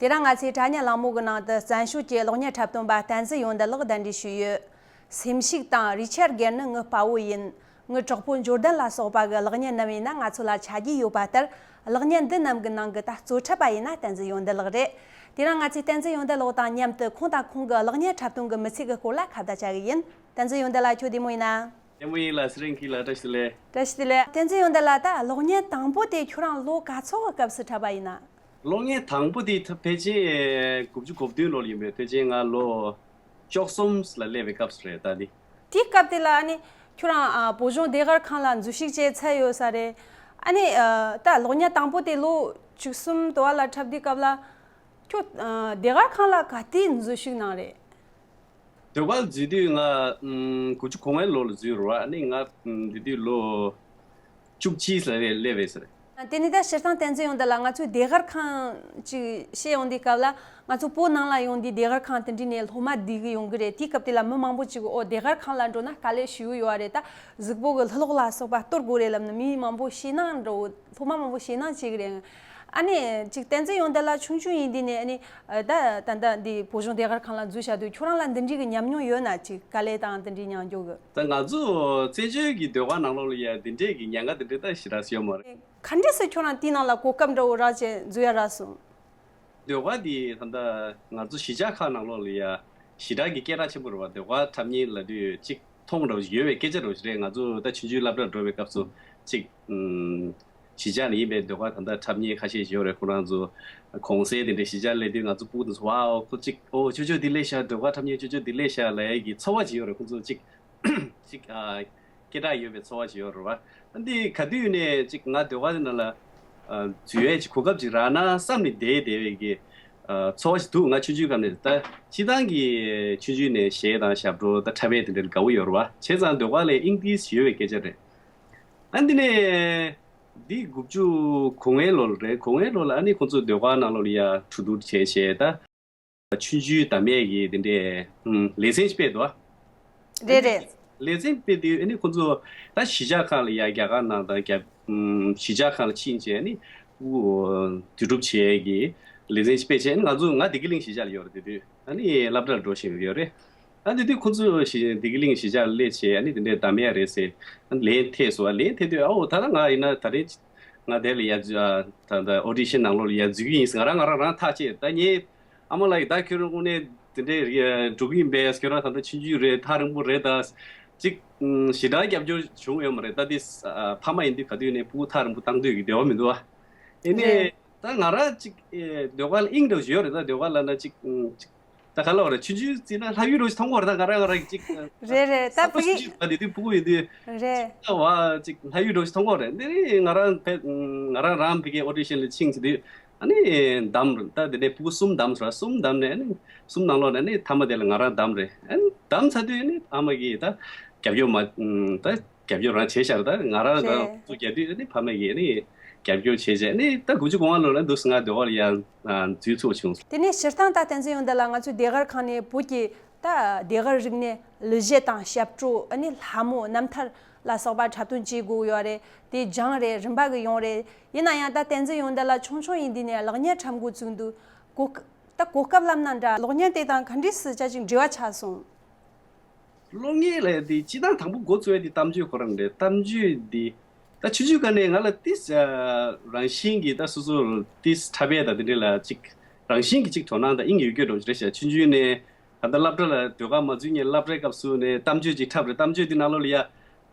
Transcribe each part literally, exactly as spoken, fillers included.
དེ་རིང་ང་ཚོའི་དྲ་བརྙན་གླེང་མོལ་གྱི་ནང་དུ་བཙན་བྱོལ་གྱི་གློག་བརྙན་འཁྲབ་སྟོན་པ་བསྟན་འཛིན་ཡོན་ཏན་ལགས་གདན་འདྲེན་ཞུས་ཡོད། སེམས་ཤུགས་དང་རེ་ཆེར་སྒེར་ནི་ངའི་དཔའ་བོ་ཡིན། ངའི་གྲོགས་པོ་འབྱོར་ལྡན་ལ་སོགས་པ་གི་གློག་བརྙན་རྣམས་ཡིན་ན་ང་ཚོ་ལ་ཆ་རྒྱུས་ཡོད་པ་ལྟར། གློག་བརྙན་འདི་རྣམས་ཀྱི་ནང་གི་ད་གཙོ་འཁྲབ་པ་ཡིན་ན་བསྟན་འཛིན་ཡོན་ཏན་ལགས་རེད། དེ་རིང་ང་ཚོས་བསྟན་འཛིན་ཡོན་ཏན་ལགས་དང་མཉམ་དུ་ཁོང་དང་ཁོང་གི་གློག་བརྙན་འཁྲབ་སྟོན་གྱི་མི་ཚེ་གི་སྐོར་ལ་ཁ་བརྡ་བྱ་གི་ཡིན། བསྟན་འཛིན་ཡོན་ཏན་ལགས། ཁྱོད་བདེ་མོ་ཡིན་ན། བདེ་མོ་ཡིན་ལགས། ཚེ་རིང་སྐྱིད་ལགས། བཀྲ་ཤིས་བདེ་ལེགས། བཀྲ་ཤིས་བདེ་ལེགས། བསྟན་འཛིན་ཡོན་ཏན་ལགས། ད་གློག་བརྙན་དང་པོ་དེ་ཁྱོད་རང་ལོ་ག་ཚོད་གི་སྐབས་སུ་འཁྲབ་པ་ཡིན་ན། གློག་བརྙན་དང་པོ་དེ་ད་ཕལ་ཆེར་དགུ་བཅུ་གོ་བདུན་ལོ་ལ་ཡིན་པས། ཕལ་ཆེར་ང་ལོ་བཅུ་གསུམ་ལ་སླེབས་པའི་སྐབས་སུ་རེད་ད་དེ། དེའི་སྐབས་དེ་ལ་ཨ་ནི་ཁྱོད་རང་ཨ་བོད་གཞུང་ཟློས་གར་ཁང་ལ་འཛུལ་ཞུགས་བྱས་ཚར་ཡོད་ས་རེད། ཨ་ནི་ཨ་ད་གློག་བརྙན་དང་པོ་དེ་ལོ་བཅུ་གསུམ་དུ་བ་ལ་འཁྲབ་དུས་སྐབས་ལ་ཁྱོད་ཨ་ཟློས་གར་ཁང་ལ་ག་དུས་འཛུལ་ཞུགས་གནང་རེད། ཟློས་གར་འཛུལ་དུས་ང་ཨམ་དགུ་བཅུ་གོ་ལྔ་ལོ་ལ་འཛུལ་རེད་བ། ཨ་ནི་ང་ཨམ་དེ་དུས་ལོ་བཅུ་གཅིག་ལ་སླེབས་པས་ཟེར། དེ་ནི་ད་སྤྱིར་བཏང་བསྟན་འཛིན་ཡོན་ཏན་ལགས། ང་ཚོའི་ཟློས་གར་ཁང་ཅིག་བཤད་ཡོང་དུས་སྐབས་ལ། ང་ཚོ་བོད་ནང་ལ་ཡོང་དུས་ཟློས་གར་ཁང་དེ་འདྲ་ནས་སློབ་མ་བསྡུ་གི་ཡོང་གི་རེད། དེའི་སྐབས་དེ་ལ་མི་མང་པོ་ཅིག་ཨོ་ཟློས་གར་ཁང་ལ་འགྲོ་ན་དཀའ་ལས་ཞེ་པོ་ཡོད་རེད། ད་གཟུགས་པོ་གི་ལྷུག་ལྷུག་ལ་སོགས་པ་གཏོར་དགོས་རེད་ལབ་ནས་མི་མང་པོ་ཞེད་སྣང་འདྲ་བོ། སློབ་མ་མང་པོ་ཞེད་སྣང་བྱེད་ཀྱི་རེད། ཨ་ནི་ཅིག་བསྟན་འཛིན་ཡོན་ཏན་ལགས་ཆུང་ཆུང་ཡིན་དུས་ནས་ཨ་ནི་ད་ད་ལྟ་འདི་བོད་གཞུང་ཟློས་གར་ཁང་ལ་འཛུལ་བྱ་དུས་ཁྱོད་རང་ལ་འདི་འདྲའི་གི་ཉམས་མྱོང་ཡོད་ན། ཅིག་དཀའ་ལས་དང་འདི་འདྲའི་མྱོང་རྒྱུ་གི། ད་ང་ཚོ་བཙན་བྱོལ་གྱི་ཟློས་གར་ནང་ལོགས་ལ་ཡ་འདི་འདྲའི་གི་ཉེན་ཁ་འདི་འདྲའི་ད་ཞེ་དྲག་ཡོད་མ་རེད། ག་འདྲས་སེ་ཁྱོད་རང་དེའི་ནང་ལ་གོ་སྐབས་འདྲ་བོ་རག་བྱས་འཛུལ་ཡ་རག་སོང་། ཟློས་གར་འདི་ད་ལྟ་ང་ཚོ་གཞིས་ཆགས་ཁག་ནང་ལོགས་ལ་ཡ་ཞེ་དྲག་གི་སྐད་གྲགས་ཆེན་པོ་རེད་བ། ཟློས་གར་འཁྲབ་མཁན་ལབ་དུས་ཅིག་མཐོང་འདྲ་བོ་ཞིག་ཡོད་པའི་སྐད་ཆ་འདྲ་བོ་ཞིག་རེད། ང་ཚོ་ད་ཆུང་ཆུང་སློབ་གྲྭར་འགྲོ་བའི་སྐབས་སུ་ཅིག་ཨམ་གཞིས་ཆགས་ནས་ཡིན་པའི་ཟློས་གར་ད་ལྟ་འཁྲབ་མཁན་ཁ་ཤས་ཤིག་ཡོད་རེད། ཁོ་རང་ཚོ་གུང་སེང་དེ་འདྲའི་གཞིས་ཆགས་སླེབས་དུས་ང་ཚོ་སྤུ་གུ་དེ་ཚོ་ཝའོ་ཁོ་ཅིག་ཨོ་ཅོ་ཅོ་འདི་སླེབས་ཤག་ཟློས་གར་འཁྲབ་མཁན་ཅོ་ཅོ་འདི་སླེབས་ཤག་ལབ་ཡ་གི་ཚོར་བ་ཅིག་ཡོད་རེད། ཁོང་ཚོ་ཅིག་ཅིག་ཨ་སྐད་གྲགས་ཡོད་པའི་ཚོར་བ་ཅིག་ཡོད་རེད་བ། ཨ་འདི་ག་དུས་ནས་ཅིག་ང་ཟློས་གར་དེ་ནང་ལ་ཨ་འཛུལ་ཡས་ཅིག་གོ་སྐབས་ཅིག་རག་ན་བསམ་ནས་བསྡད་བསྡད་པའི་གི་ཨ་ཚོར་བ་ཞིག་འདུག་ང་ཆུང་ཆུང་སྐབས་ནས། ད་སྤྱིར་བཏང་གི་ཆུང་ཆུང་ནས་གཞས་དང་ཞབས་བྲོ་ད་འཁྲབ་ཡས་དེ་འདྲ་ལ་དགའ་བོ་ཡོད་རེད་བ། བྱས་ཙང་ཟློས་གར་ལ་དབྱིངས་ཏིས་ཡོད་པའི་སྐད་ཆ་རེད། ཨ་འདི་ནས་འདི་དགུ་བཅུ་གོ་ལྔའི་ལོ་ལ་རེད། གོ་ལྔའི་ལོ་ལ་ཨ་ནི་ཁོང་ཚོ་ཟློས་གར་ནང་ལོགས་ལ་ཡ་གྲོས་བསྡུར་བྱས་བྱས་ད། ཆུང་ཆུང་བདམས་ཡས་ཀྱི་དེ་འདྲའི་ཨུམ་ལེ་ཚན་ཞིག་སྤེལ་འདུག་རེད་རེད། ལེ་ཚན་སྤེལ་དུས་ཨ་ནི་ཁོང་ཚོ་ད་གཞིས་ཆགས་ཁག་ལ་ཡ་རྒྱ་གར་ནང་དང་རྒྱ་ཨུམ་གཞིས་ཆགས་ཁག་ལ་ཕྱིན་བྱས་ཨ་ནི་དབུ་འདུས་གྲུབ་བྱེད་ཡས་ཀྱི་ལེ་ཚན་ཞིག་སྤེལ་བྱས། ཨ་ནི་ང་ཚོ་ང་བདེ་སྐྱིད་གླིང་གཞིས་ཆགས་ལ་ཡོད་རེད། དེ་དུས་ཨ་ནི་སློབ་གྲྭར་འགྲོ་བཞིན་ཡོད་རེད། ཨ་དེ་དུས་ཁོང་ཚོ་གཞིས་བདེ་སྐྱིད་གླིང་གཞིས་ཆགས་ལ་སླེབས་བྱས་ཨ་ནི་དེ་འདྲའི་བདམས་ཡས་རེད་ཟེར་ཨ་ནི་ལན་ཐེབས་སོང་། ཨ་ལན་ཐེབས་དུས་ཨ་འོ་ད་ལྟ་ང་ཡིན་ན་ད་རེས་ང་དེ་ལ་ཡ་འཛུལ་ཨ་ད་ད་ཨོ་ཌི་ཤན་ནང་ལོགས་ལ་ཡ་འཛུལ་གྱི་ཡིན་ཟེར་ང་རང་ང་རང་རང་ཐག་བཅད། ད་ངས་ཨ་མ་ལགས་ཀྱིས་ད་ཁྱོད་རང་དངོས་གནས་དེ་འདྲའི་རིགས་འགྲོ་གི་ཡིན་པས། ཁྱོད་རང་ད་ལྟ་ཆུང་ཆུང་རེད། ཐག་རིང་པོ་རེད། ད་ཅིག་ཞེ་དྲག་རྒྱབ་སྐྱོར་བྱུང་ཡོད་མ་རེད། ད་དེ་ཕ་མ་ཡིན་དུས་ག་དུས་ནས་སྤུ་གུ་ཐག་རིང་པོ་བཏང་འདོད་ཀྱི་འདོད་པ་མི་འདུག་ཨ། ཨེ་ནས་རེད། ད་ང་རང་ཅིག་ཟློས་གར་ལ་དབྱིངས་འདྲ་བོ་ཞིག་ཡོད་རེད། ད་ཟློས་གར་ལབ་ན་ཅིག་ཅིག་ད་ག་ལབ་རེད། ཆུང་ཆུང་བརྩིས་ན་ལྷ་ཡུལ་འདྲ་བོ་ཞིག་མཐོང་གི་ཡོད་རེད། ད་ང་རང་ང་རང་ཅིག་རེད་རེད། ད་ས་ཕོ་ཕ་གི་ཆུང་ཆུང་ད་དེ་དུས་སྤུ་གུ་ཡིན་དུས་རེད། ད་བ་ཅིག་ལྷ་ཡུལ་འདྲ་བོ་ཞིག་མཐོང་གི་ཡོད་རེད། འདི་ནི་ང་རང་ཕེ་ང་རང་རང་ཕ་གིའི་ཨོ་ཌི་ཤན་ལ་ཕྱིན་ཚེ་དུས་ཨ་ནི་བདམས་རེད། ད་དེ་ནས་སྤུ་གུ་གསུམ་བདམས་སོང་། གསུམ་བདམས་ནས་ཨ་ནི་གསུམ་ནང་ལོགས་ནས་ཨ་ནི་མཐའ་མ་དེ་ལ་ང་རང་བདམས་རེད། ཨ་ནི་བདམས་ཚར་དུས་ཨ་ནི་ཕ་མ་གིས་ད་རྒྱབ་སྐྱོར་མ་ད་རྒྱབ་སྐྱོར་རང་བྱས་ཤག་ད་ང་རང་རང་རེད། ཚུགས་རྒྱག་དུས་ནི་ཕ་མ་གིས་ནི་རྒྱབ་སྐྱོར་བྱས་བྱས་ནི་ད་དགུ་བཅུ་གོ་ལྔ་ལོ་ལ་འདུག་སེ་ང་ཟློས་གར་ལ་ཡང་འཛུལ་ཚུགས་བྱུང་། དེ་ནས་སྤྱིར་བཏང་ད་བསྟན་འཛིན་ཡོན་ཏན་ལགས། ང་ཚོའི་ཟློས་གར་ཁང་ནས་བོད་ཀྱི་ད་ཟློས་གར་རིག་གནས་གླུ་གཞས་དང་ཞབས་བྲོ། ཨ་ནི་ལྷ་མོ་རྣམ་ཐར་ལ་སོགས་པ་འཁྲབ་སྟོན་བྱེད་དགོས་ཡོད་རེད། དེ་སྦྱངས་རེད། རིམ་པ་གི་ཡོང་རེད། ཡིན་ན་ཡང་ད་བསྟན་འཛིན་ཡོན་ཏན་ལགས་ཆུང་ཆུང་ཡིན་དུས་ནས་གློག་བརྙན་འཁྲབ་འགོ་བཙུགས་འདུག་གོ་ད་གོ་སྐབས་ལབ་ན་འདྲ། གློག་བརྙན་དེ་དང་ག་འདྲས་སེ་ཅིག་འབྲེལ་བ་ཆགས་སོང་། གློག་བརྙན་ལབ་ཡ་དེ་སྤྱིར་བཏང་དང་པོ་འགོ་བཙུགས་ཡ་དེ་གཏམ་བརྗོད་ཁོ་རང་རེད། གཏམ་བརྗོད་འདི་ད་ཆུང་ཆུང་སྒང་ནས་ང་ལ་ཏིས་རང་བཞིན་གྱིས་ད་སོ་སོར་ཏིས་འཁྲབ་ཡ་དང་དེ་འདྲ་ལ་ཅིག་རང་བཞིན་གྱིས་ཅིག་དོ་སྣང་དང་དབྱིངས་ཡོད་རྒྱུ་འདྲ་བོ་ཞིག་རེད་ཤག་ཆུང་ཆུང་ནས་ད་ལྟ་སློབ་གྲྭ་ལ་ཟློས་གར་མ་འཛུལ་སྔོན་སློབ་གྲྭའི་སྐབས་སུ་ནས་གཏམ་བརྗོད་ཅིག་འཁྲབ་རེད། གཏམ་བརྗོད་འདི་ནང་ལོགས་ལ་ཡ་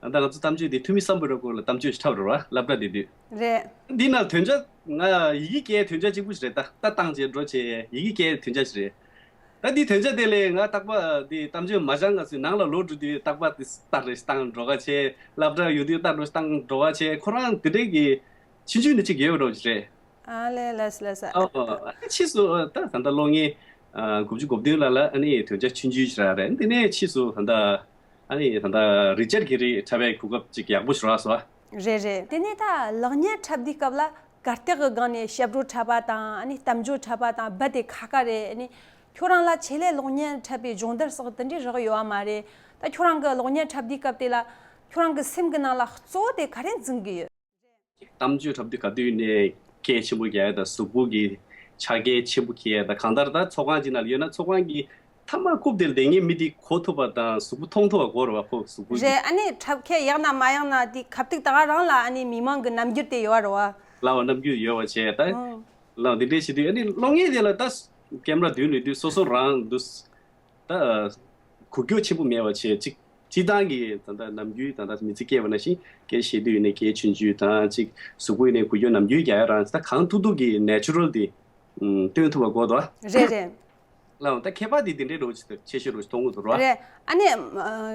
ད་ང་ཚོ་གཏམ་བརྗོད་འདི་ཐུ་མི་སམ་བྷོ་ཊ་སྐོར་ལ་གཏམ་བརྗོད་ཅིག་འཁྲབ་རེད་བ། སློབ་གྲྭ་དེ་དུས་རེད། འདི་ནང་དོན་བྱ་ང་ཡི་གེ་སྐད་དོན་བྱ་གཅིག་པུ་ཞིག་རེད། ད་ལྟ་བཏང་བྱས་འགྲོ་བྱས་ཡི་གེ་སྐད་དོན་བྱ་ཞིག་རེད། ད་འདི་དོན་བྱ་དེ་ལས་ང་རྟག་པར་འདི་གཏམ་བརྗོད་མ་སྦྱང་སྔ་ཚོད་ནང་ལ་ལོག་འགྲོ་དུས་རྟག་པར་འདི་ལྟ་རེ་བཏང་འགྲོ་ག་བྱས། སློབ་གྲྭ་ཡོང་དུས་ལྟ་རེ་བཏང་འགྲོ་ག་བྱས། ཁོ་རང་འདི་འདྲས་ཀྱི་ཆུང་ཆུང་ནས་ཅིག་ཡོད་རོགས་ཅིག་རེད། ཨ་ལས་ལས་ལས། ཨོ་ཨ་ཕྱིས་སུ་ད་ད་ལྟ་གློག་བརྙན་དགུ་བཅུ་གོ་བདུན་ལ་ལ་ཨ་ནི་དོན་བྱ་ཆུང་ཆུང་ཞིག་རག་རེད། འདི་ནས་ཕྱིས་སུ་ད་ལྟ་ཨ་ནི་ད་ལྟ་རི་ཅར་གྷི་རི་འཁྲབ་པའི་གོ་སྐབས་ཅིག་ཡག་པོ་ཞིག་རག་སོང་། རེད་རེད། དེ་ནས་ད་གློག་བརྙན་འཁྲབ་དུས་སྐབས་ལ་གར་སྟེགས་ཀྱི་སྒང་ནས་ཞབས་བྲོ་འཁྲབ་པ་དང་ཨ་ནི་གཏམ་བརྗོད་འཁྲབ་པ་དང་རྦད་དེ་ཁག་ཁག་རེད། ཨ་ནི་ཁྱོད་རང་ལ་ཆེད་ལས་གློག་བརྙན་འཁྲབ་པའི་སྦྱོང་བརྡར་སོགས་དེ་འདྲའི་རག་ཡོད་པ་མ་རེད། ད་ཁྱོད་རང་གི་གློག་བརྙན་འཁྲབ་དུས་སྐབས་དེ་ལ་ཁྱོད་རང་གི་སེམས་ཀྱི་ནང་ལ་གཙོ་བོ་དེ་ག་རེ་འཛིན་གྱི་ཡོད། གཏམ་བརྗོད་འཁྲབ་དུས་ག་དུས་ནས་སྐད་ཆེན་པོ་རྒྱག་ཡ་དང་གཟུགས་པོ་གི་ ཕྱག་འཁྱེར་ཆེན་པོ་འཁྱེར་ཡ་དང་། གང་ལྟར་ད་ཚོགས་ཁང་ཅིག་ནང་ལ་ཡོད་ན་ཚོགས་ཁང་གི་མཐའ་མ་རྐུབ་དེར་བསྡད་མཁན་མི་དེ་གོ་ཐུབ་པ་དང་གཟུགས་པོ་མཐོང་ཐུབ་པ་དགོས་རེད་བ། ཁོ་གཟུགས་པོ་གི། རེད། ཨ་ནི་འཁྲབ་ཁ་ཡག་ན་མ་ཡག་ན་དེ་ཁ་ཐུག་ད་ག་རང་ལ་ཨ་ནི་མི་མང་གི་རྣམ་འགྱུར་དེ་ཡོད་རེད་བ། ལའོ། རྣམ་འགྱུར་ཡོད་པ་བྱས་ད། ཨང་། ལའོ། འདི་འདྲས་བྱེད་དུས་ཨ་ནི་གློག་བརྙན་དེ་ལ་ད་ཀེམ་ར་མདུན་ལ་དུས་སོ་སོ་རང་འདུག་ད་འགུལ་སྐྱོད་ཆེན་པོ་མེད་པ་བྱས། ཅིག་སྤྱིར་བཏང་གི་ད་ལྟ་ནམ་རྒྱུན་ད་ལྟ་མི་ཚེ་སྐྱེལ་བ་ནང་བཞིན་སྐད་བཤད་དུས་ཡིན་ནའི་སྐད་ཆུང་ཆུང་དང་། ཅིག་གཟུགས་པོ་ཡིན་ནའི་འགུལ་སྐྱོད་ནམ་རྒྱུན་རྒྱག་ཡ་རང་ད་གང་ཐུབ་ཐུབ་ཀྱི་ནེ་ཅུ་རལ་དེ། ཨུམ། སྟོན་ཐུབ་པ་དགོས་འདུག་ཨ། རེད་རེད། ལའོ། ད་ཁྱད་པར་དེ་དེ་འདྲའི་འགྲོ་ཆེ་ཆེ་ཤོས་རུ་མཐོང་གི་འདུག་ར། རེད། ཨ་ནི་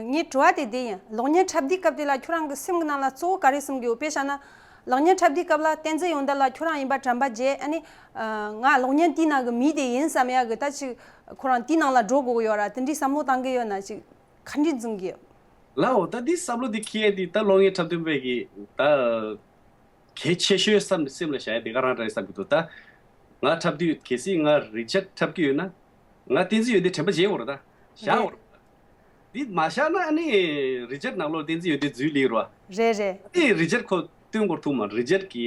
ངའི་དྲི་བ་དེ་དེ་ཡིན། གློག་བརྙན་འཁྲབ་དུས་སྐབས་དེ་ལ་ཁྱོད་རང་གི་སེམས་ཀྱི་ནང་ལ་གཙོ་བོ་ག་རེ་བསམ་གི་ཡོད། དཔེ་བཞག་ན་གློག་བརྙན་འཁྲབ་དུས་སྐབས་ལ་བསྟན་འཛིན་ཡོན་ཏན་ལགས་ཁྱོད་རང་ཡིན་པ་དྲན་པ་བརྗེད། ཨ་ནི་ང་གློག་བརྙན་དེའི་ནང་གི་མི་དེ་ཡིན་བསམ་ཡག་གི་ད་ཅིག་ཁོ་རང་དེའི་ནང་ལ་འགྲོ་དགོས་ཀྱི་ཡོད་ར། དེ་འདྲའི་བསམ་བློ་བཏང་གི་ཡོད་ན་ཅིག་ག་འདྲས་འཛིན་གི་ཡོད། ལའོ། ད་འདི་བསམ་བློ་འདི་འཁྱེར་ཡ་འདི་ད་གློག་བརྙན་འཁྲབ་སྟོན་པའི་གི་ད་གལ་ཆེ་ཤོས་བསམ་སེམས་ལ་བཞག་ཡ་དེ་ག་རང་རེད་བསམ་གི་འདུག་ད་ང་འཁྲབ་དུས་གལ་སྲིད་ང་རི་ཅར་འཁྲབ་ཀྱི་ཡོད་ན། ང་བསྟན་འཛིན་ཡོན་ཏན་དྲན་པ་བརྗེད་དགོས་རེད། ད་བཞག་དགོས་རེད། འདི་མ་བཞག་ན་ཨ་ནི་རི་ཅར་ནང་ལོགས་བསྟན་འཛིན་ཡོན་ཏན་འཛུལ་ལེ་རོ། རེད་རེད། ཨ་ནི་རི་ཅར་ཁོ་སྟོན་དགོས་ཐུག་མ། རི་ཅར་གི་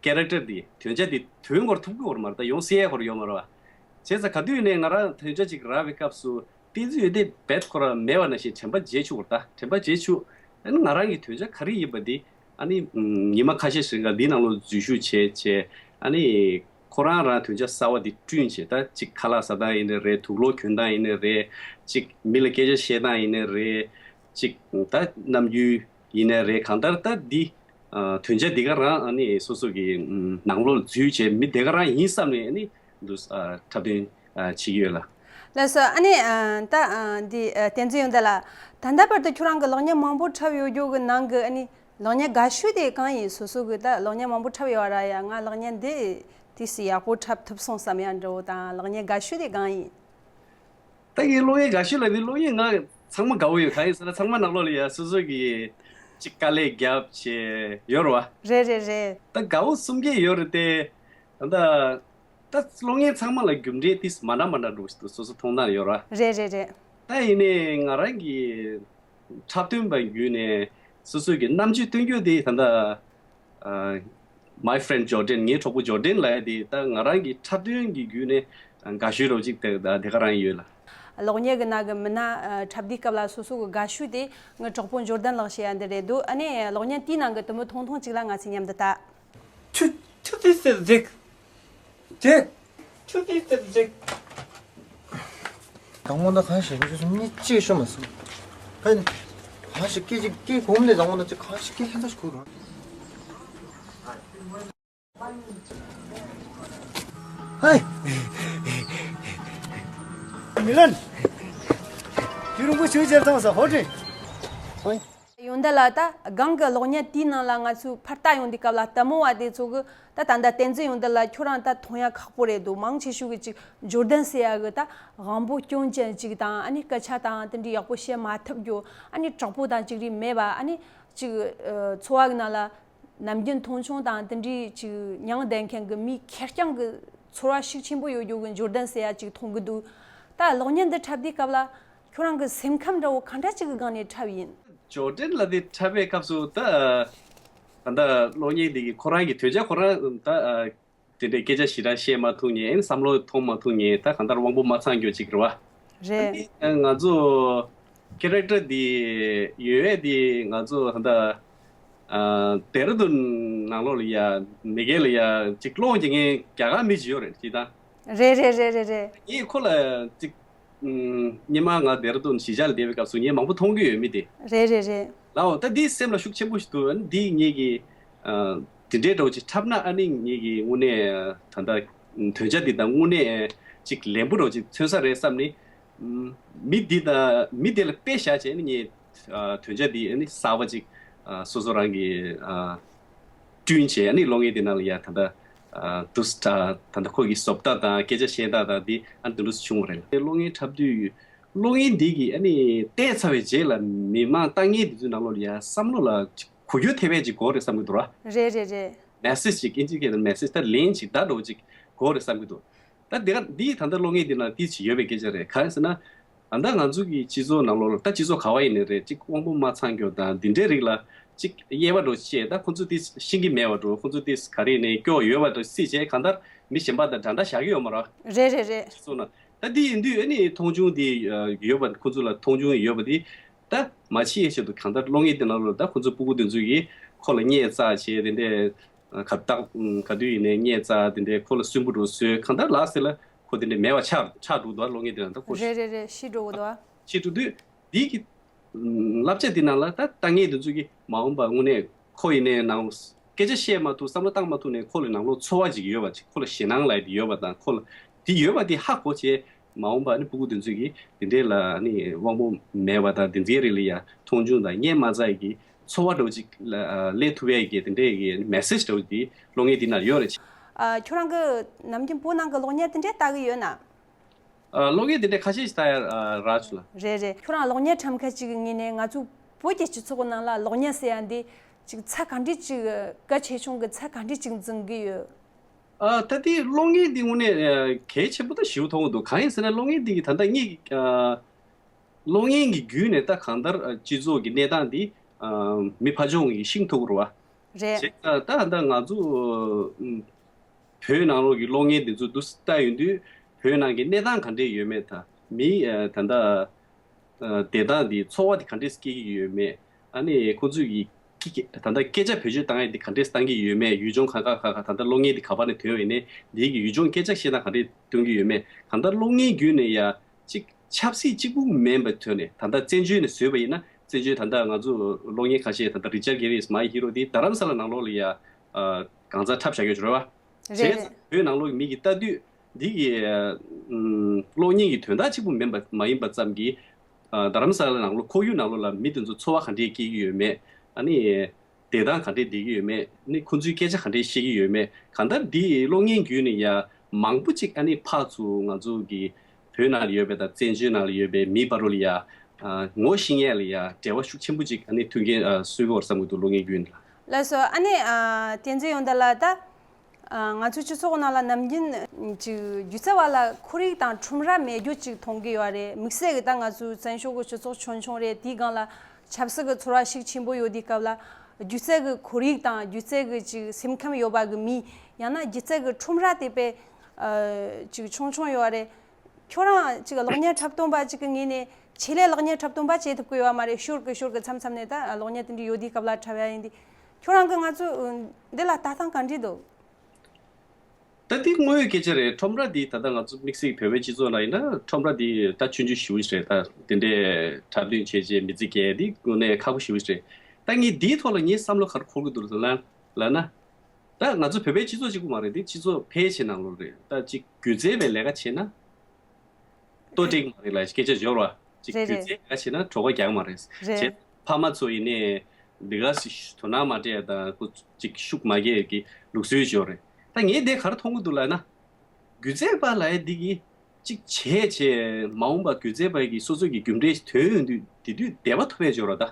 ཀེ་རེག་ཊར་འདི་དོན་བྱ་འདི་དོན་དགོས་ཐུག་གི་ཡོད་མ་རེད། ད་ཡོང་སྲིད་ཡ་ཁོ་རང་ཡོད་མ་རེད་བ། བྱས་ཙང་ག་དུས་ནས་ང་རང་དོན་བྱ་ཅིག་རག་པའི་སྐབས་སུ། བསྟན་འཛིན་ཡོན་ཏན་རྦད་ཁོ་རང་མེད་པ་ནང་བཞིན་དྲན་པ་བརྗེད་བཅུག་པ་རེད། ད་དྲན་པ་བརྗེད་བཅུག་ཨ་ནི་ང་རང་གི་དོན་བྱ་ག་རེ་ཡིན་པ་འདི་ཨ་ནི་ཉི་མ་ཁ་ཤས་ཤིག་ལ་འདི་ནང་ལོགས་འཛུལ་ཞུགས་བྱས་བྱས། ཨ་ནི་ཁོ་རང་རང་དོན་བྱ་གསར་པ་འདི་བསྐྲུན་བྱས། ད་ཅིག་ཁ་ལག་ཟ་སྟངས་ཡིན་ནའི་རེད། དུག་ལོག་གྱོན་སྟངས་ཡིན་ནའི་རེད། ཅིག་མི་ལ་སྐད་ཆ་བཤད་སྟངས་ཡིན་ནའི་རེད། ཅིག་ད་རྣམ་འགྱུར་ཡིན་ནའི་རེད། གང་ལྟར་ད་འདི་ཨ་དོན་བྱ་འདི་ག་རང་ཨ་ནི་སོ་སོ་གི་ནང་ལོགས་འཛུལ་བྱས་མི་དེ་ག་རང་ཡིན་བསམ་ནས་ཨ་ནི་འདུག་ཨ་འཁྲབ་སྟོན་ཨ་བྱེད་ཀྱི་ཡོད་ལ། ལགས་སོ། ཨ་ནི་ཨ་ད་ཨ་འདི་ཨ་བསྟན་འཛིན་ཡོན་ཏན་ལགས། ད་ལྟ་བར་དུ་ཁྱོད་རང་གི་གློག་བརྙན་མང་པོ་འཁྲབ་ཡོད་རྒྱུ་གི་ནང་གི་ཨ་ནི་གློག་བརྙན་དགའ་ཤོས་དེ་གང་ཡིན། སོ་སོ་གི་ད་གློག་བརྙན་མང་པོ་འཁྲབ་ཡོད་ར། ཡ་ང་གློག་བརྙན་འདི་དུས་སུ་ཡག་པོ་འཁྲབ་ཐུབ་སོང་བསམ་ཡ་འདྲ་བོ་དང་། གློག་བརྙན་དགའ་ཤོས་དེ་གང་ཡིན། ད་ངའི་གློག་བརྙན་དགའ་ཤོས་ལ་ནི་གློག་བརྙན་ང་ཚང་མ་དགའ་བོ་ཡོད། གང་ཡིན་ཟེར་ན་ཚང་མ་ནང་ལོགས་ལ་ཡ་སོ་སོ་གི་ཅིག་དཀའ་ལས་རྒྱབ་བྱས་ཡོད་རེད་བ། རེད་རེད་རེད། ད་དགའ་བོ་གསུམ་གྱི་ཡོད་རེད་དེ། ད་ད་ད་གློག་བརྙན་ཚང་མ་ལ་རྒྱུ་འབྲས་ཏིས་མ་འདྲ་མ་འདྲ་འགྲོ་ཞིག་འདུག་སོ་སོ་མཐོང་སྟངས་ཡོད་རེད་བ། རེད་རེད་རེད། ད་ཡིན་ནའི་ང་རང་གི་འཁྲབ་སྟོན་པ་བརྒྱུད་ནས་སོ་སོ་གི་རྣམ་དཔྱོད་སྟོན་རྒྱུ་དེ་ད་ད། ཨ། My friend Jordan། ངའི་གྲོགས་པོ་ཇོར་ཌན་ལབ་ཡ་དེ་ད་ང་རང་གི་འཁྲབ་སྟོན་གྱི་བརྒྱུད་ནས་དགའ་ཤོས་རོ་གཅིག་དེ་ད་དེ་ག་རང་ཡོད་ལ། གློག་བརྙན་གྱི་ནང་གི་མི་སྣ་འཁྲབ་དུས་སྐབས་ལ་སོ་སོ་གི་དགའ་ཤོས་དེ་ངའི་གྲོགས་པོ་ཇོར་ཌན་ལགས་བཤད་ཡ་འདི་རེད་འདུག་ཨ་ནི་གློག་བརྙན་དེའི་ནང་གི་དུ་མི་ཐུང་ཐུང་གཅིག་ལ་ང་ཚོས་མཉམ་དུ་ལྟ། ཆུ་ཆུ་དེ་ཟེར་ཟིག་ཅེ། ཆུ་དེ་ཟེར་ཟིག་དང་པོ་ད་གང་ཞིག་ཁྱོད་ཚོ་མི་གཅིག་ཤོད་མ་སོང་། ཧེ། གང་ཞིག་སྐད་ཅིག་སྐད་གོམས་ནས་དང་པོ་ད་ཅིག་གང་ཞིག་སྐད་ལྷན་ཚ་ཞིག་གོ་ར། ཧེ། མི་ལན། ཁྱོད་རང་པོ་ཆོས་ཅར་ཐང་ས་ཧོ་ཏྲེ། ཧེ། ཡོན་ཏན་ལགས། ད་སྒང་གི་གློག་བརྙན་དེའི་ནང་ལ་ང་ཚོས་ཕར་ལྟ་ཡོང་དུས་སྐབས་ལ་ལྟད་མོ་བ་དེ་ཚོ་གི་ད་ད་ལྟ་བསྟན་འཛིན་ཡོན་ཏན་ལགས་ཁྱོད་རང་ད་མཐོང་ཡ་ཁག་པོ་རེད་འདུག་མང་ཆེ་ཤོས་གི་ཅིག་འབྱོར་ལྡན་ཟེར་ཡ་གི་ད་དབང་པོ་སྐྱོན་ཅན་ཅིག་དང་། ཨ་ནི་སྐད་ཆ་དང་དེ་འདྲའི་ཡག་པོ་བཤད་མ་ཐུབ་རྒྱུ། ཨ་ནི་དྲག་པོ་དང་ཅིག་རིགས་མེད་པ། ཨ་ནི་ཅིག་ཨ་འཚོ་བ་གི་ནང་ལ་ནམ་རྒྱུན་མཐོང་ཆུང་དང་དེ་འདྲའི་ཅིག་མྱང་བསྡད་མཁན་གི་མི་ཁེར་རྐྱང་གི་ཚོར་བ་ཤུགས་ཆེན་པོ་ཡོད་རྒྱུ་གི་འབྱོར་ལྡན་ཟེར་ཡ་ཅིག་མཐོང་གི་འདུག་ད་གློག་བརྙན་འདི་འཁྲབ་དུས་སྐབས་ལ་ཁྱོད་རང་གི་སེམས་ཁམས་འདྲ་བོ་གང་འདྲ་ཅིག་གི་སྒང་ནས་འཁྲབ་ཡིན། ཇོར་ཌན་ལ་དེ་འཁྲབ་པའི་སྐབས་སུ་ད་ད་ལྟ་གློག་བརྙན་འདི་གི་ཁོ་རང་གི་དོན་བྱ་ཁོ་རང་ད་དེ་འདྲའི་སྐད་ཆ་ཞེ་དྲག་བཤད་མ་ཐུབ་མཁན། བསམ་བློ་ཐོངས་མ་ཐུབ་མཁན། ད་གང་ལྟར་དབང་པོ་མ་ཚང་རྒྱུ་ཅིག་རེད་བ། རེད། ང་ཚོ་ཀེ་རེག་ཊར་འདི་ཡོད་ཡས་འདི་ང་ཚོ་ད་ལྟ་ཨ་ལྡེ་ར་ལྡུན་ནང་ལོགས་ལ་ཡ་མེ་ཀལ་ལ་ཡ་ཅིག་སློང་རྒྱག་མཁན་རྒྱ་གར་མི་ཅིག་ཡོད་རེད་ཅིག་ད། རེད་རེད་རེད་རེད་རེད། ངས་ཁོ་ལ་ཅིག་ཨུམ། སྔོན་མ་ང་ལྡེ་ར་ལྡུན་གཞིས་ཆགས་ལ་བསྡད་པའི་སྐབས་སུ་ངས་མང་པོ་མཐོང་གི་ཡོད་མི་དེ། རེད་རེད་རེད། ལའོ། ད་འདི་སེམས་ལ་ཤུགས་ཆེན་པོ་ཞིག་འདུག་ཨ་ནི་འདི་ངེད་ཀྱི་ཨ་དེ་འདྲའི་འདྲ་བོ་ཅིག་འཁྲབ་ན་ཨ་ནི་ངེད་ཀྱི་དངོས་གནས་ད་ལྟ་དོན་བྱ་འདི་དང་དངོས་གནས་ཅིག་ལེན་པོ་འདྲ་བོ་ཅིག་མཚོན་ས་རེད་བསམ་ནས། ཨུམ། མི་འདི་དང་མི་དེ་ལ་དཔེ་བཞག་བྱས་ནས་ངས་ཨ་དོན་བྱ་འདི་ཨ་ནི་གསར་པ་ཅིག་ཨ་སོ་སོ་རང་གི་ཨ་བསྐྲུན་བྱས། ཨ་ནི་གློག་བརྙན་དེ་ནང་ལ་ཡ་ད་ལྟ་ཨ་དུས་ད་ད་ལྟ་ཁོ་གི་བཟོ་ལྟ་དང་སྐད་ཆ་བཤད་སྟངས་དང་འདི་ཨ་ནི་དེ་འདྲ་བྱུང་བ་རེད། གློག་བརྙན་འཁྲབ་དུས་གློག་བརྙན་འདི་གི་ཨ་ནི་བལྟས་ཚར་བའི་རྗེས་ལ་མི་མང་ལྟ་མཁན་དེ་ཚོའི་ནང་ལོགས་ལ་ཡ་བསམ་བློ་ལ་ཅིག་གོ་རྒྱུ་ཐེབས་པ་ཅིག་དགོས་རེད་བསམ་གི་འདུག་ར། རེད་རེད་རེད། མེ་སེ་ཇི་ཅིག་ཨིན་ཇི་སྐད་ནང་མེ་སེ་ཇི་ད་ལན་ཅིག་ད་འདྲ་བོ་ཅིག་དགོས་རེད་བསམ་གི་འདུག་ད་འདི་ག་འདི་ད་ལྟ་གློག་བརྙན་འདི་ནང་ཏིས་ཅིག་ཡོད་པའི་སྐད་ཆ་རེད། གང་ཡིན་ཟེར་ན། ད་ལྟ་ང་ཚོ་གི་སྤྱི་ཚོགས་ནང་ལོགས་ལ་ད་སྤྱི་ཚོགས་ག་བ་ཡིན་ནའི་རེད། ཅིག་དབང་པོ་མ་ཚང་རྒྱུ་དང་འདི་འདྲའི་རིགས་ལ་ཅིག་དབྱེ་བ་འདྲ་བོ་ཕྱེ། ད་ཁོ་ཚོ་ཏིས་ཤེས་ཀྱི་མེད་པ་འདྲ་བོ། ཁོ་ཚོ་ཏིས་ག་རེ་ནས་སྐྱོ་ཡོད་པ་འདྲ་བོ་སྲིད་བྱས། གང་ལྟར་ མི་གཞན་པ་དང་འདྲ་འདྲ་བཞག་གི་ཡོད་མ་རེད། རེད་རེད་རེད། སོང་ན་ད་འདི་ཡིན་དུས་ཨ་ནི་མཐོང་ཆུང་དེ་ཡོད་པ་ཁོ་ཚོ་ལ་མཐོང་ཆུང་ཡོད་པ་དེ་ད་མ་བྱེད་ཆེད་དུ་གང་ལྟར་གློག་བརྙན་དེ་ནང་ལོགས་ད་ཁོ་ཚོ་སྤུ་གུ་དེ་ཚོ་གིས་ཁོ་ལ་བརྙས་བཙག་བྱས་དེ་འདྲས་ག་ད་ག་དུས་ཡིན་ནའི་བརྙས་བཙག་དེ་འདྲས་ཁོ་ལ་སུན་པོ་འགྲོ་བཟོས་གང་ལྟར་ལགས་ཟེར་ལ་ཁོ་དེ་འདྲས་མེད་པ་ཆགས་ཆགས་འགྲོ་འདུག་གློག་བརྙན་དེ་ནང་ད་ཁོ་རེད་རེད་རེད། ཤི་འགྲོ་གི་འདུག་ཤི་འགྲོ་དུས། འདི་གི་བསླབ་བྱ་འདི་ནང་ལ་ད་ལྟ་ངན་དེ་ཚོ་གི་མ་འོངས་པ་དངོས་གནས་ཁོ་ཡིན་ནའི་ནང་སྐད་ཆ་བཤད་མ་ཐུབ་བསམ་བློ་བཏང་མ་ཐུབ་ནས་ཁོ་ལ་ནང་ལོགས་ཚོར་བ་ཅིག་ཡོད་པ་ཅིག་ཁོ་ལ་ཞེད་སྣང་ལབ་ཡ་དེ་ཡོད་པ་དང་ཁོ་ལ་དེ་ཡོད་པ་དེ་ཧ་གོ་བྱས་མ་འོངས་པ་ནི་སྤུ་གུ་དེ་ཚོ་གི་དེ་འདྲས་ལ་ནི་དབང་པོ་མེད་པ་དང་དེ་ཚོའི་རིགས་ལ་ཡ་མཐོང་ཆུང་དང་སྙན་མ་ཚ་ཡི་གི་ཚོར་བ་འདྲ་བོ་ཅིག་ལ་སླེབས་ཐུབ་ཡ་ཡི་གི་དེ་འདྲས་ཡི་གི་མེ་སེ་ཇི་འདྲ་བོ་དེ་གློག་བརྙན་དེ་ནང་ཡོད་རེད། ཨ། ཁྱོད་རང་གི་ནམ་རྒྱུན་བོད་ནང་གི་གློག་བརྙན་དེ་འདྲས་ལྟ་གི་ཡོད་ན། ཨ། གློག་བརྙན་དེ་འདྲའི་ཁ་ཤས་ཤིག་ལྟ་ཡ་ཨ་རག་བྱུང་ལ། རེད་རེད། ཁྱོད་རང་གློག་བརྙན་འཁྲབ་མཁན་ཅིག་གི་ངོས་ནས་ང་ཚོ་བོད་ཀྱི་སྤྱི་ཚོགས་ནང་ལ་གློག་བརྙན་ཟེར་ཡ་འདི་ཅིག་ཚད་ག་འདྲས་ཅིག་གལ་ཆེ་ཆུང་གི་ཚད་ག་འདྲས་ཅིག་འཛིན་གི་ཡོད། ཨ། ད་དེ་གློག་བརྙན་འདི་དངོས་གནས་ཨ་གལ་ཆེན་པོ་ད་ཞེ་པོ་མཐོང་གི་འདུག་གང་ཡིན་ཟེར་ན་གློག་བརྙན་འདི་གི་ད་ལྟ་ངེད་ཀྱི་ཨ་གློག་བརྙན་གྱི་བརྒྱུད་ནས་ད་གང་ལྟར་ཨ་སྤྱི་ཚོགས་ཀྱི་གནས་སྟངས་འདི་ཨ་མི་ཕར་ཕྱོགས་ཀྱི་ཤེས་ཐུབ་ཀྱི་རེད་བ། རེད། བྱས་ཙང་ད་ད་ང་ཚོ་ཨ། བོད་ནང་ལོགས་ཀྱི་གློག་བརྙན་འདི་ཚོ་འདུག་སེ་ལྟ་ཡོང་དུས་བོད་ནང་གི་གནས་སྟངས་ག་འདྲས་ཡོད་མེད་དང་མི་ཨ་ད་ལྟ་ཨ་བདེ་ཐང་འདི་འཚོ་བ་འདི་ག་འདྲས་སྐྱེལ་གྱི་ཡོད་མེད། ཨ་ནི་ཁོ་ཚོས་ཀྱི་ཀི་ཀི་ད་ལྟ་སྐད་ཆ་བེད་སྤྱོད་བཏང་ཡས་འདི་ག་འདྲས་བཏང་གི་ཡོད་མེད། ཡུལ་ལྗོངས་ག་ག་ག་ག་ད་ལྟ་གློག་བརྙན་འདི་ག་པ་ནས་ཐོན་ཡོད་ནས་འདི་གི་ཡུལ་ལྗོངས་སྐད་ཆ་བཤད་སྟངས་ག་འདྲས་སྟོན་གྱི་ཡོད་མེད། གང་ལྟར་གློག་བརྙན་བརྒྱུད་ནས་ཡ་གཅིག་ཆབ་སྲིད་གཅིག་པུ་མིན་པའི་ཐོག་ནས་ད་ལྟ་བཙན་བྱོལ་ནས་བཟོས་པ་ཡིན་ན་བཙན་བྱོལ་ད་ལྟ་ང་ཚོ་གློག་བརྙན་ཁ་ཤས་ད་ལྟ་རི་ཅར་གྷེ་རིས་མ་ཧི་རོ་འདི་རྡ་རམ་ས་ལ་ནང་ལོགས་ལ་ཡ་གང་ཚ་འཁྲབ་བཞག་ཡོད་རེད་བ། རེད། བྱས་ཙང་བོད་ནང་ལོགས་ཀྱི་མི་གིས་ལྟ་དུས་འདི་གི་ཨ་གློག་བརྙན་གྱི་དོན་དག་གཅིག་པུ་མིན་པ་མ་ཡིན་པ་ཙམ་གྱིས་ཨ་རྡ་རམ་ས་ལ་ནང་ལོགས་ཁོར་ཡུག་ནང་ལོགས་ལ་མི་དེ་ཚོ་འཚོ་བ་ག་འདྲས་སྐྱེལ་གྱི་ཡོད་མེད། ཨ་ནི་བདེ་ཐང་ག་འདྲས་བསྡད་ཀྱི་ཡོད་མེད། ཨ་ནི་ཁོ་ཚོའི་སྐད་ཆ་ག་འདྲས་བཤད་ཀྱི་ཡོད་མེད། གང་ལྟར་འདི་གློག་བརྙན་བརྒྱུད་ནས་ཡ་མང་པོ་ཅིག་ཨ་ནི་ཕར་ཚུར་ང་ཚོ་གི་བོད་ནང་ལ་ཡོད་པའི་དང་བཙན་བྱོལ་ནང་ལ་ཡོད་པའི་མི་བར་རུ་ལ་ཡ་ཨ་ངོ་ཤེས་མཁན་ལ་ཡ་འབྲེལ་བ་ཤུགས་ཆེན་པོ་ཅིག་ཨ་ནི་མཐུན་རྐྱེན་ཨ་བཟོས་ཀྱི་ཡོད་རེད་བསམ་གྱི་འདུག་གློག་བརྙན་བརྒྱུད་ནས། ལགས་སོ། ཨ་ནི་ཨ་བསྟན་འཛིན་ཡོན་ཏན་ལགས། ད་ཨ་ང་ཚོའི་སྤྱི་ཚོགས་ནང་ལ་ནམ་རྒྱུན་ཅིག་སྒྱུ་རྩལ་བ་ལ་ཁོར་ཡུག་དང་ཁྲོམ་ར་མེད་རྒྱུ་ཅིག་མཐོང་གི་ཡོད་རེད། དམིགས་བསལ་གྱི་ད་ང་ཚོའི་བཙན་བྱོལ་གྱི་སྤྱི་ཚོགས་ཆུང་ཆུང་རེད། དེའི་སྒང་ལ་ཆབ་སྲིད་ཀྱི་ཚོར་བ་ཤུགས་ཆེན་པོ་ཡོད་དུས་སྐབས་ལ་སྒྱུ་རྩལ་གྱི་ཁོར་ཡུག་དང་སྒྱུ་རྩལ་གྱི་ཅིག་སེམས་ཁམས་ཡོད་པ་གི་མི་ཡང་ན་སྒྱུ་རྩལ་གྱི་ཁྲོམ་ར་དེ་དཔེ་ཨ་ཅིག་ཆུང་ཆུང་ཡོད་རེད། ཁྱོད་རང་ཅིག་གློག་བརྙན་འཁྲབ་སྟོན་པ་ཅིག་གི་ངོས་ནས་ཆེད་ལས་གློག་བརྙན་འཁྲབ་སྟོན་པ་བྱེད་ཐུབ་ཀྱི་ཡོད་མ་རེད། ཞོར་གི་ཞོར་གི་མཚམས་མཚམས་ནས་ད་གློག་བརྙན་དེ་འདྲ་ཡོད་དུས་སྐབས་ལ་འཁྲབ་ཡ་ཡིན་དུས་ཁྱོད་རང་གི་ང་ཚོ་འདི་ལ་ལྟ་སྟངས་ག་འདྲ་འདུག་ད་འདི་དངོས་ཡོད་སྐད་ཆ་རེད། ཁྲོམ་ར་འདི་ད་ལྟ་ང་ཚོ་དམིགས་བསལ་བོད་པའི་སྤྱི་ཚོགས་ནང་ཡིན་ན་ཁྲོམ་ར་འདི་ད་ཆུང་ཆུང་ཞེ་པོ་ཞིག་རེད། ད་དེ་འདྲའི་འཁྲབ་སྟོན་བྱས་རྗེས་མི་ཚེ་སྐྱེལ་འདི་དངོས་གནས་ཁག་པོ་ཞེ་པོ་ཞིག་རེད། ད་ངས་འདིའི་ཐོག་ལ་ངའི་བསམ་བློ་ག་རེ་འཁོར་གྱི་འདུག་ལབ་ན་ལབ་ན། ད་ང་ཚོ་བོད་པའི་སྤྱི་ཚོགས་གཅིག་པུ་མ་རེད་དེ། སྤྱི་ཚོགས་ཕལ་ཆེ་ནང་ལོགས་རེད། ད་གཅིག་སྒྱུ་རྩལ་པའི་ལས་ཀ་བྱས་ན་ལྟོ་སྤྲད་ཀྱི་མ་རེད་ལ་སྐད་ཆ་འབྱོར་བ་གཅིག་རེད་སྒྱུ་རེད། རྩལ་ལས་ཀ་བྱས་ན་གྲོད་ཁོག་རྒྱག་གི་མ་རེད། རེད། བྱས་ཕ་མ་ཚོ་ཡིན་ནའི་འདི་ག་སི་དོ་སྣང་མ་སྤྲད་དང་ཁོ་གཅིག་ཤུགས་མ་རྒྱག་གི་ལུགས་སྲོལ་ཅིག་ཡོད་རེད། ད་ངས་དེ་ག་རེ་མཐོང་གི་འདུག་ལབ་ན་སྒྱུ་རྩལ་པ་ལབ་ཡ་འདི་གི་གཅིག་བྱས་བྱས་མ་འོངས་པ་སྒྱུ་རྩལ་པ་གི་སོ་སོ་གི་རྒྱུ་འབྲས་ཐོན་ཡོང་དུས་དེ་དུས་བདེ་བ་ཐོབ་ཡས་འབྱོར་བ་ད།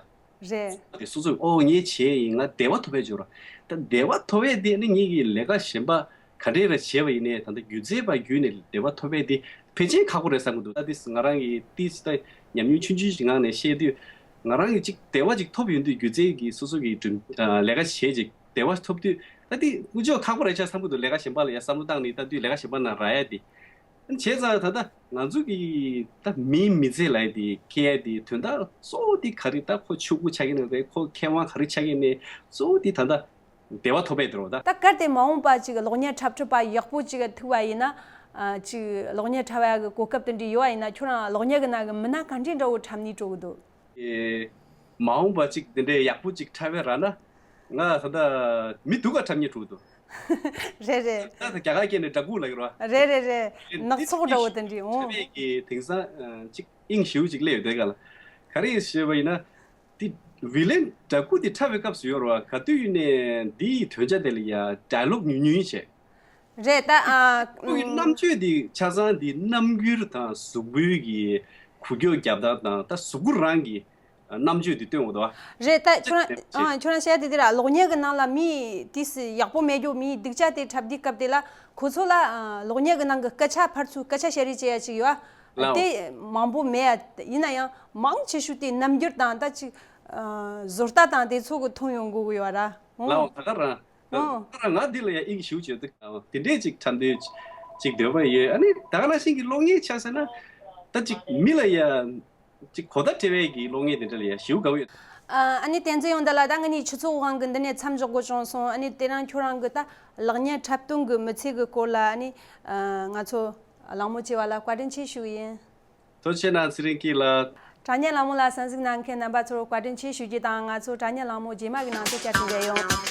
རེད། དེ་སོ་སོས་ཨོ་ངས་བྱས་ཡིན་ང་བདེ་བ་ཐོབ་ཡས་འབྱོར་བ། ད་བདེ་བ་ཐོབ་ཡས་དེ་ནི་ངེད་ཀྱི་ལས་ཀ་གཞན་པ་ག་འདྲས་ར་བྱས་པ་ཡིན་ནའི་ད་ལྟ་སྒྱུ་རྩལ་པ་བརྒྱུད་ནས་བདེ་བ་ཐོབ་ཡས་དེ་ཕལ་ཆེར་ཁག་པོ་རེད་བསམ་གྱི་འདུག་ད་དེ་ང་རང་གི་ཏིས་ད་ཉམས་མྱོང་ཆུང་ཆུང་ཞིག་ངང་ནས་བཤད་དུས་ང་རང་གི་ཅིག་བདེ་བ་ཅིག་ཐོབ་ཡོང་དུས་སྒྱུ་རྩལ་གྱི་སོ་སོ་གི་གྲུབ་ལས་ཀ་བྱས་ཅིག་བདེ་བ་ཐོབ་དུས་ད་དེ་དངུལ་ཆོག་ཁག་པོ་རེད་ཆགས་བསམ་གྱི་འདུག་ལས་ཀ་གཞན་པ་ལ་ཡ་བསམ་བློ་བཏང་ནས་ད་དུས་ལས་ཀ་གཞན་པ་ནང་རག་ཡ་དེ། བྱས་ཙང་ད་ལྟ་ང་ཚོ་གི་ད་མིའི་མི་ཚེ་ལབ་ཡ་དེ་སྐྱེལ་ཡ་དེ་དོན་དག་གཙོ་བོ་དེ་ག་རེ། ད་ཁོ་ཕྲུ་གུ་ཆགས་ཀྱི་ནི་རེད། ཁོ་མཁས་དབང་ག་རེ་ཆགས་ཀྱི་ནི་གཙོ་བོ་དེ་ད་ལྟ་བདེ་བ་ཐོབ་པའི་དེ་རེད་ད། ད་གལ་ཏེ་མ་འོངས་པ་ཅིག་གློག་བརྙན་འཁྲབ་ཁྲིད་པ་ཡག་པོ་ཅིག་ཐུག་པ་ཡིན་ན། ཨ་ཅིག་གློག་བརྙན་འཁྲབ་ཡ་གི་གོ་སྐབས་དེ་འདྲ་ཡོད་པ་ཡིན་ན་ཁྱོད་རང་གློག་བརྙན་གི་ནང་གི་མི་སྣ་ག་འདྲའི་འདྲ་བོ་འཁྲབ་ནས་འགྲོ་གི་འདུག་ཨེ། མ་འོངས་པ་ཅིག་དེ་འདྲའི་ཡག་པོ་ཅིག་འཁྲབ་པའི་ར་ན། ང་ད་ལྟ་མི་སྡུག་ག་འཁྲབ་སྙིང་བྲོ་འདུག་རེད་རེད། ད་ད་རྒྱ་གར་སྐད་ནས་ཌ་ཀུ་ལ་ཡོད་ར། རེད་རེད་རེད། ཨེ་ནག་འདི་ཚོགས་འདྲ་བོ་དེ་འདྲའི་འཁྲབ་འོང་། པའི་གི་དེང་སང་ཨ་ཅིག་དབྱིངས་ཞེ་པོ་ཅིག་སླེབས་ཡོད་དེ་ག་ལ། ག་རེ་ཞེས་པ་ཡིན་ན། འདི་བི་ལན་ཌ་ཀུ་འདི་འཁྲབ་པའི་སྐབས་སུ་ཡོད་ར་བ། ག་དུས་ཡིན་ནའི་འདིའི་དོན་བྱ་དེ་ལ་ཡ་ཌའི་ལོག་ཉུང་ཉུང་བྱས། རེད་ད། ཨ། ཁོ་གི་རྣམ་དཔྱོད་འདི་ཆ་ཚང་འདི་རྣམ་འགྱུར་དང་གཟུགས་པོའི་གི་འགུལ་སྐྱོད་རྒྱབ་སྟངས་དང་ད་གཟུགས་པོ་རང་གི་རྣམ་དཔྱོད་འདི་སྟོན་འོང་དོ། རེད་ད། ཁྱོད་རང་། ཨ། ཁྱོད་རང་བཤད་དེ་དེ་ར་གློག་བརྙན་གི་ནང་ལ་མི་དེ་སི་ཡག་པོ་མེད་རྒྱུ་མི་སྡུག་ཅག་དེ་འཁྲབ་དུས་སྐབས་དེ་ལ་ཁོ་ཚོ་ལ་ཨ་གློག་བརྙན་གི་ནང་གི་སྐད་ཆ་ཕར་ཚུར་སྐད་ཆ་བཤད་རེས་བྱེད་ཡ་ཅིག་ཡོད་ཨ། ལའོ། དེ་མང་པོ་མེད་ཡ། ཡིན་ན་ཡང་མང་ཆེ་ཤོས་དེ་རྣམ་འགྱུར་དང་ད་ཅིག་ཨ་བཟོ་ལྟ་དང་དེ་ཚོ་གི་མཐོང་ཡོང་དགོས་གི་ཡོད་ར། ལའོ་ད་ག་རང་། ད་ཨོ། ད་ང་འདི་ལ་ཡ་དབྱིངས་ཞུགས་བྱེད་དུ་དེ་འདྲས་ཅིག་འཁྲབ་འདོད་ཅིག་འདོད་པ་ཡོད། ཨ་ནི་ད་ག་ནང་བཞིན་གྱི་གློག་བརྙན་ཆ་ཟེར་ན་ད་ཅིག་མི་ལ་ཡ་ཅིག་གོ་བརྡ་སྤྲད་པའི་གི་གློག་བརྙན་དེ་འདྲ་ལ་ཡ་ཞུགས་དགའ་བོ་ཡོད། ཨ་ནི་བསྟན་འཛིན་ཡོངས་འདི་ལ་ད་ངེད་གཉིས་ཆུ་ཚོད་དབང་གི་འདི་ནས་མཚམས་འཇོག་དགོས་བྱུང་སོང་། ཨ་ནི་དེ་རིང་ཁྱོད་རང་གི་ད་གློག་བརྙན་འཁྲབ་སྟོན་གི་མི་ཚེ་གི་སྐོར་ལ་ཨ་ནི་ང་ཚོ་གླེང་མོལ་བྱས་པ་ལ་བཀའ་དྲིན་ཆེ་ཞུ་གི་ཡིན། ཐུགས་རྗེ་གནང་ཚེ་རིང་སྐྱིད་ལགས། དྲ་བརྙན་གླེང་མོལ་ལ་གསན་གཟིགས་གནང་མཁན་རྣམ་པ་ཚོར་བཀའ་དྲིན་ཆེ་ཞུ་རྒྱུ་དང་། ང་ཚོ་དྲ་བརྙན་གླེང་མོལ་རྗེས་མ་གི་ནང་དུ་བསྐྱར་དུ་མཇལ་ཡོང་།